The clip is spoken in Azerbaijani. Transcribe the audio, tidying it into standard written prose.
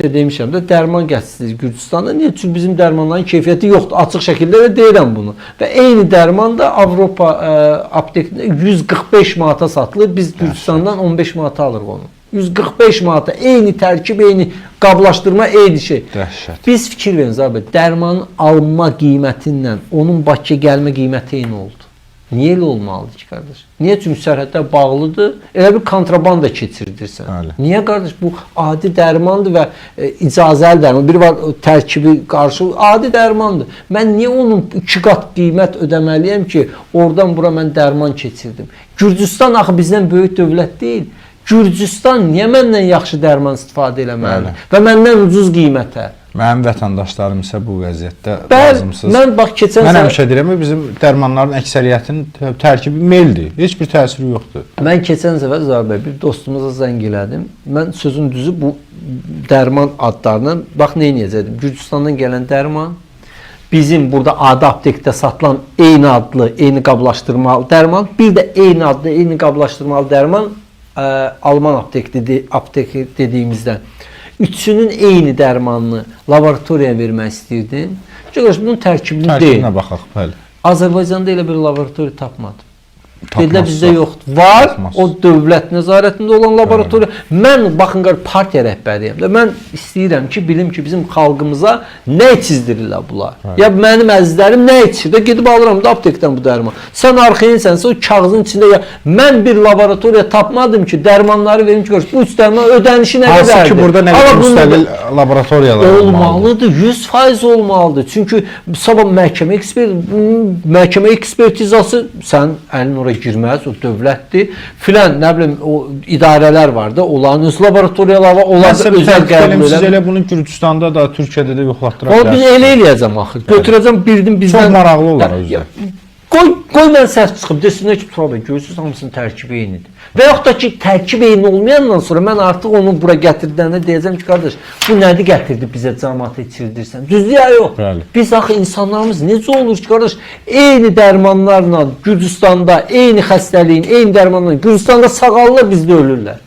həmişə demişəm də, dərman gətirir Gürcüstanda. Niyə? Çünki bizim dərmanların keyfiyyəti yoxdur. Açıq şəkildə də deyirəm bunu. Və eyni dərman da Avropa aptekində 145 manata satılır. Biz Gürcüstandan 15 manata alırıq onu. 145 manata eyni tərkib, eyni qablaşdırma, eyni şey. Dəhşət. Biz fikir verin abi, dərmanın alınma qiyməti ilə onun Bakıya gəlmə qiyməti eyni oldu. Niyə elə olmalıdır ki, qardaş? Niyə? Çünki sərhədlər bağlıdır. Elə bir kontrabanda keçirdirsən. Bəli. Niyə qardaş? Bu adi dərmandır və icazəli dərman. Biri var tərkibi qarşı adi dərmandır. Mən niyə onun 2 qat qiymət ödəməliyəm ki, oradan bura mən dərman keçirdim? Gürcüstan axı bizdən böyük dövlət deyil. Gürcüstan niyə məndən yaxşı dərman istifadə eləməlidir? Bəli. Və məndən ucuz qiymətə? Mənim vətəndaşlarım isə bu vəziyyətdə Bəli, lazımsız. mən bax keçən Mən sənə- həmişə deyirəm, bizim dərmanların əksəriyyətinin tərkibi meldir. Heç bir təsiri yoxdur. Mən keçən səfər Zaur bəy bir dostumuza zəng elədim. Mən sözün düzü bu dərman adlarını bax nə edəcəkdim. Gürcüstandan gələn dərman, bizim burada adi aptekdə satılan eyni adlı, eyni qablaşdırmalı dərman, bir də eyni adlı, eyni qablaşdırmalı dərman Alman apteki dediyimizdən. Üçünün eyni dərmanını laboratoriyaya vermək istəyirdim. Çünki bunun tərkibini deyil. Tərkibinə baxaq, bəli. Azərbaycanda elə bir laboratoriya tapmadım. Dedilər Tapmazsaq. bizdə yoxdur. Var, Tapmaz. o dövlət nəzarətində olan laboratoriya. Mən baxın qar partiya rəhbəriyəm də. Mən istəyirəm ki, bilim ki, bizim xalqımıza nə içizdirirlər bunlar. Ya mənim əzizlərim nə içir də gedib alıram da aptekdən bu dərman. Sən arxayınsənsə o kağızın içində ya mən bir laboratoriya tapmadım ki, dərmanları verim ki, gör, bu üç dərman ödənişi nə Hansı qədərdir? ki burada nə Amma qədər bunu- müstəqil laboratoriyalar olmalıdır. olmalıdır, 100% olmalıdır. Çünki sabah məhkəmə ekspertizası sən əlin ora girməz, o dövlətdir. Filan, nə bilim, o idarələr var da, onların öz laboratoriyaları var, onlar Mən da sizə bir özəl təklif qəbul eləyim, siz eləmir. elə bunu Gürcüstanda da, Türkiyədə də yoxlatdıra Onu biz bilərsiniz. elə eləyəcəm axır. Götürəcəm birini bizdən. Çox maraqlı olar özü də. Qoy mən səs çıxım, desinlər ki, Tural bəy, görürsüz hamısının tərkibi eynidir. Və yaxud da ki, tərkib eyni olmayandan sonra mən artıq onu bura gətirdəndə deyəcəm ki, qardaş, bu nədir gətirdi bizə cəmaata içirdirsən? Düzdür ya yox? Bəli. Biz axı insanlarımız necə olur ki, qardaş, eyni dərmanlarla Gürcüstanda, eyni xəstəliyin, eyni dərmanlarla Gürcüstanda sağalırlar, bizdə ölürlər.